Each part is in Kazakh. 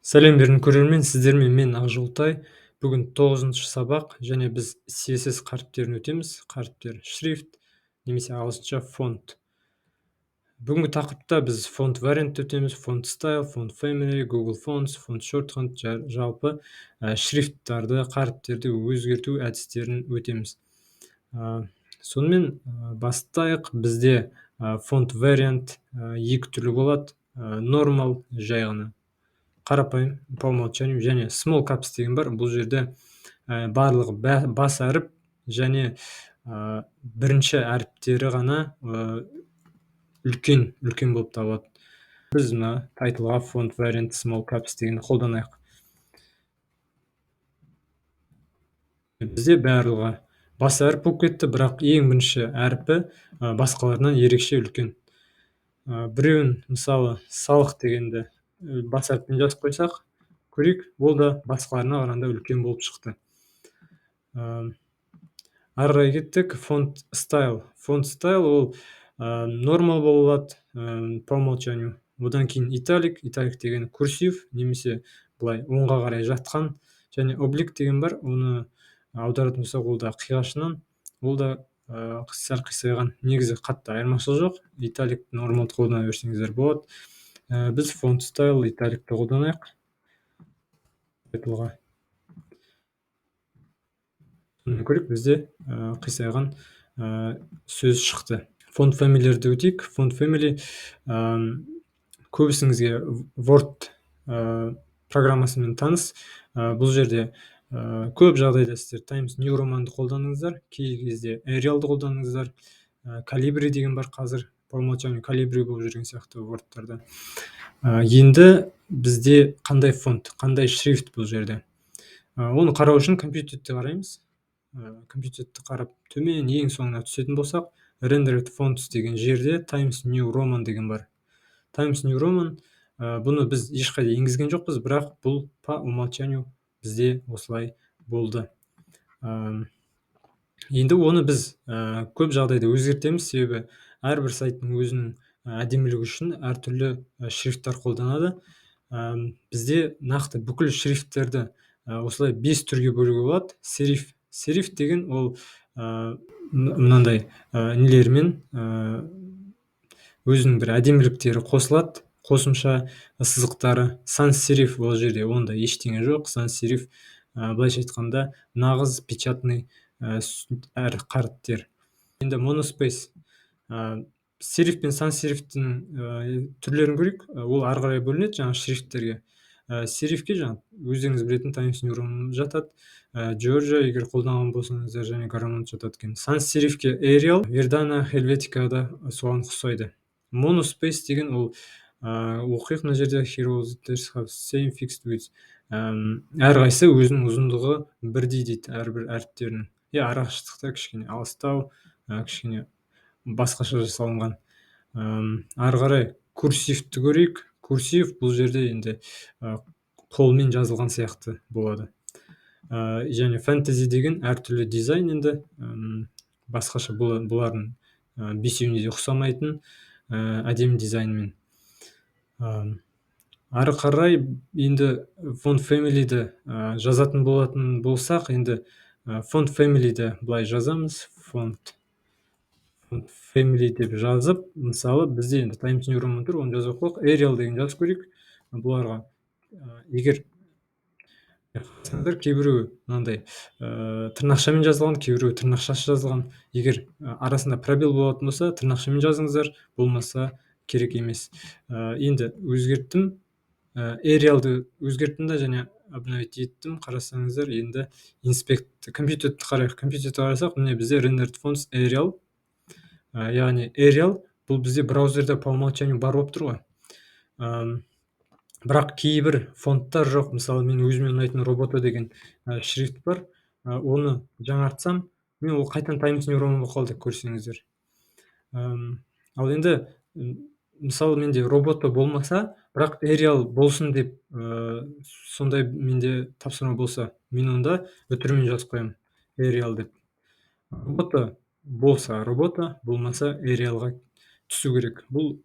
Сәлем бердім, көрермен! Сіздермен мен, Ақжолтай. Бүгін тоғызыншы сабақ және біз CSS қаріптерін өтеміз. Қаріптер, шрифт немесе ағылшынша font. Бүгінгі тақырыпта біз font variant өтеміз, font style, font family, Google Fonts, font shorthand, жалпы шрифттарды, қаріптерді өзгерту әдістерін өтеміз. Сонымен бастайық. Бізде font variant екі түрлі болады: normal, жай ғана қарапайым, по умолчанию, және small caps деген бар. Бұл жерде барлығы бас әріп және бірінші әріптері ғана үлкен үлкен болып табылады. Біз мына titleға font variant small caps дегенді қолданайық. Бізде барлығы бас әріп болып кетті, бірақ ең бірінші әрпі басқаларынан ерекше үлкен. Біреуін, мысалы, салық дегенді бас әріппен жазып қойсақ, көрейік, ол да басқаларына қарағанда үлкен болып шықты. Ары қарай кеттік. Font style. Font style ол normal бола алады по умолчанию. Одан кейін italic. Italic деген курсив немесе былай оңға қарай жатқан. Және oblique деген бар, оны аударатын болсақ, ол да қиғашынан, ол да сәл қисайған. Негізі қатты айырмашылығы жоқ, italic, normalды қолдана берсеңіздер болады. Біз font style italicті қолданайық titleға. Көрейік, бізде қисайған сөз шықты. Font family'лерді өтейік. Font family көбісіңізге Word программасымен таныс. Бұл жерде көп жағдайда сіздер Times New Romanды қолданыңыздар, кей кезде Arialды қолданыңыздар, Calibri деген бар, қазір по умолчанию Calibri болып жүрген сияқты Wordтарда. Енді бізде қандай font, қандай шрифт бұл жерде? Оны қарау үшін компьютерді қараймыз. Компьютерді қарап, төмен ең соңына түсетін болсақ, rendered fonts деген жерде Times New Roman деген бар. Times New Roman, бұны біз ешқайда енгізген жоқпыз, бірақ бұл по умолчанию бізде осылай болды. Енді оны біз көп жағдайда өзгертеміз, себебі әрбір сайттың өзінің әдемілігі үшін әртүрлі шрифттар қолданады. Бізде нақты бүкіл шрифттерді осылай бес түрге бөлуге болады. Сериф. Сериф деген ол мынандай нелермен, өзінің бір әдеміліктері қосылады, қосымша сызықтары. Sans serif, ол жерде ондай ештеңе жоқ. Sans serif, былайша айтқанда, нағыз печатный әр қаріптер. Енді monospace. Сериф пен sans serifтің түрлерін көрейік. Ол ары қарай бөлінеді жаңағы шрифттерге. Серифке жаңағы өздеріңіз білетін Times New Roman жатады, Georgia, егер қолданған болсаңыздар, және Garamond жатады екен. Sans serifке Arial, Verdana, Helvetica да соған ұқсайды. Monospace деген ол, оқиық мына жерде: here all letters have same fixed width. Әрқайсысы өзінің ұзындығы бірдей дейді әрбір әріптерінің, иә, арақашықтықта кішкене алыстау, кішкене басқаша жасалынған. Ары қарай курсивті көрейік. Курсив бұл жерде енді қолмен жазылған сияқты болады. Және фэнтези деген әртүрлі дизайн, енді басқаша, бұлардың бесеуіне де ұқсамайтын әдемі дизайнмен. Ары қарай енді font family'ді жазатын болатын болсақ, енді font family'ді былай жазамыз: font family деп жазып, мысалы, бізде енді Times New Roman тұр, оны жазбай ақ қояйық, Arial деген жазып көрейік. Бұларға егер қарасаңыздар, кейбіреуі мынандай тырнақшамен жазылған, кейбіреуі тырнақшасыз жазылған. Егер арасында пробел болатын болса, тырнақшамен жазыңыздар, болмаса керек емес. Енді өзгерттім, Arialды өзгерттім да және обновить еттім. Қарасаңыздар, енді inspect компьютерді қарайық. Компьютерді қарасақ, міне, бізде rendered fonts Arial, яғни Arial бұл бізде браузерде по умолчанию бар болып тұр ғой. Бірақ кейбір фонттар жоқ. Мысалы, мен өзіме ұнайтын Roboto деген шрифт бар. Оны жаңартсам, мен ол қайтадан Times New Roman болып қалды, көрсеңіздер. Ал енді мысалы, менде Roboto болмаса, бірақ Arial болсын деп, сондай менде тапсырма болса, мен онда үтірмен жазып қоямын Arial деп. Roboto болса Roboto, болмаса Arialға түсу керек. Бұл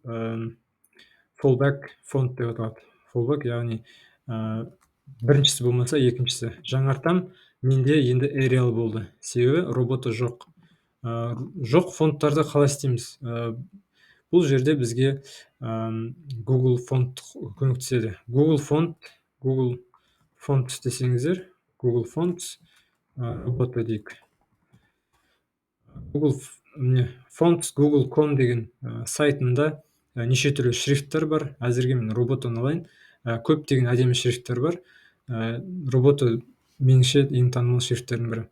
fallback font деп аталады. Fallback, яғни Біріншісі болмаса, екіншісі. Жаңартам, менде енді Arial болды, себебі Roboto жоқ. Жоқ фонттарды қалай істейміз? Бұл жерде бізге Google Font көмектеседі. Google Font, Google Font десеңіздер, Google Fonts, Roboto дейік. Google, міне, Fonts Google.com деген сайтында неше түрлі шрифттер бар. Әзірге мен Robotoны алайын. Көптеген әдемі шрифттер бар. Roboto меніңше ең танымал шрифттердің бірі.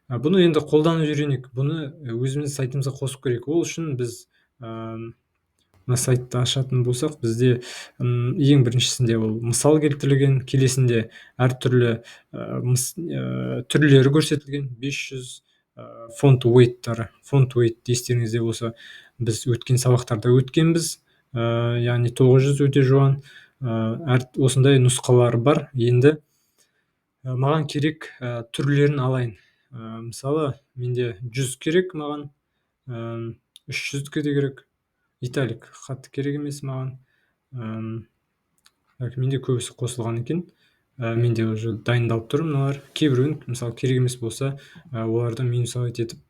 Бұны енді қолданып үйренейік. Бұны өзіміздің сайтымызға қосып көрейік. Ол үшін біз мына сайтты ашатын болсақ, бізде ең біріншісінде ол мысал келтірілген, келесінде әртүрлі түрлері көрсетілген, 500 font weight-тары. Font weight естеріңізде болса, біз өткен сабақтарда өткенбіз, яғни 900 өте жуан, әр осындай нұсқалары бар. Енді маған керек түрлерін алайын. Мысалы, менде 100 керек маған, 300-дікі де керек, italic қатты керек емес маған. Так, менде көбісі қосылған екен. Менде уже дайындалып тұр мыналар. Кейбіреуін, мысалы, керек емес болса, оларды минусовать етіп,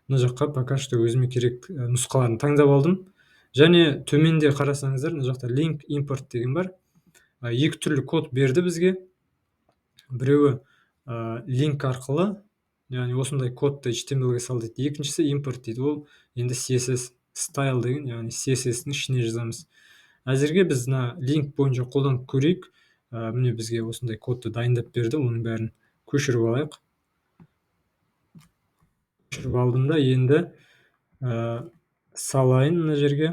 мына жаққа пока что өзіме керек нұсқаларын таңдап алдым. Және төменде қарасаңыздар, мына жақта link import деген бар. Екі түрлі код берді бізге. Біреуі link арқылы, яғни осындай кодты HTML-ге сал дейді. Екіншісі импорт дейді. Ол енді CSS style деген, яғни CSS-дің ішіне жазамыз. Әзірге біз мына link бойынша қолданып көрейік. Міне, бізге осындай кодты дайындап берді, оның бәрін көшіріп алайық. Көшіріп алдым да, енді салайын мына жерге.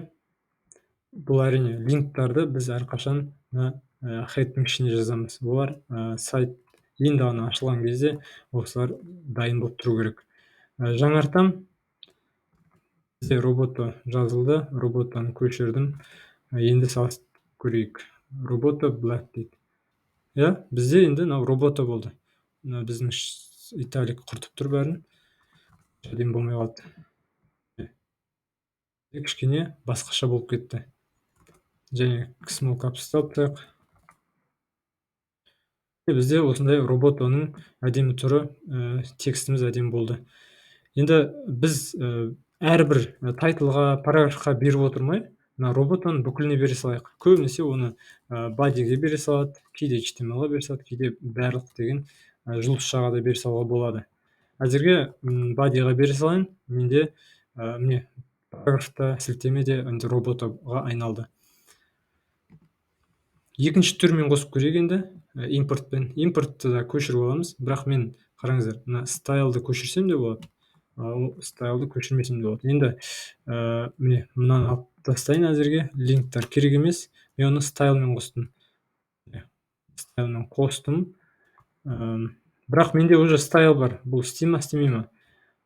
Бұл, әрине, линктарды біз әрқашан мына head-тің ішіне жазамыз. Олар сайт енді ғана ашылған кезде осылар дайын болып тұру керек. Жаңартам. Бізде Roboto жазылды, Robotoны көшірдім. Енді салыстырып көрейік. Roboto Black дейді. Иә, бізде енді мынау Roboto болды. Мына біздің italic құртып тұр бәрін. Әдемі болмай қалды. Кішкене басқаша болып кетті. Және small caps алып тастайық. Бізде осындай Robotoның әдемі түрі, текстіміз әдемі болды. Енді біз әрбір title-ға, параграфқа беріп отырмай, мына Robotoны бүкіліне бере салайық. Көбінесе оны body-ге бере салады, кейде HTML-ға бере салады, кейде барлық деген жұлдызшаға да бере салуға болады. Әзірге body-ға бере салайын. Менде міне, параграфта сілтеме де енді Robotoға айналды. Екінші түрмен қосып көрейік енді, импортпен. Импортты да көшіріп аламыз, бірақ мен, қараңыздар, мына style-ды көшірсем де болады, style-ды көшірмесем де болады. Енді міне, мынаны алып тастайын әзірге, линктер керек емес. Мен оны style-мен қостым. Style-мен қостым. Бірақ менде уже style бар. Бұл істей ма, істемей ма?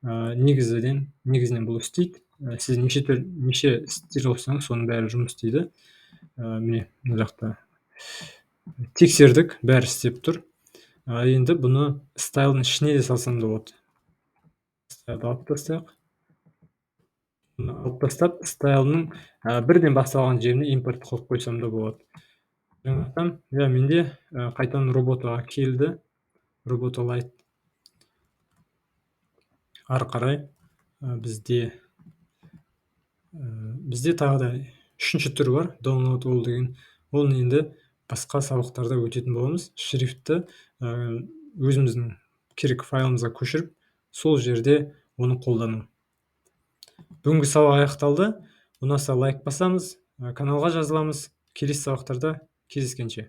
Негізінен бұл істейді. Сіз неше түр, неше стиль қоссаңыз, соның бәрі жұмыс істейді. Міне, мына жақта тексердік, бәрі істеп тұр. Енді бұны style-дың ішіне де салсам да болады. Style-ды алып тастайық. Бұны алып тастап, style-ның бірден басталған жеріне импорт қойып қойсам да болады. Жаңартам. Иә, менде қайтадан Robotoға келді. Roboto Light. Ары қарай бізде тағы да үшінші түрі бар, download all деген. Оны енді басқа сабақтарда өтетін боламыз. Шрифтті өзіміздің керек файлымызға көшіріп, сол жерде оны қолдану. Бүгінгі сабақ аяқталды. Ұнаса, лайк басамыз, каналға жазыламыз. Келесі сабақтарда кездескенше.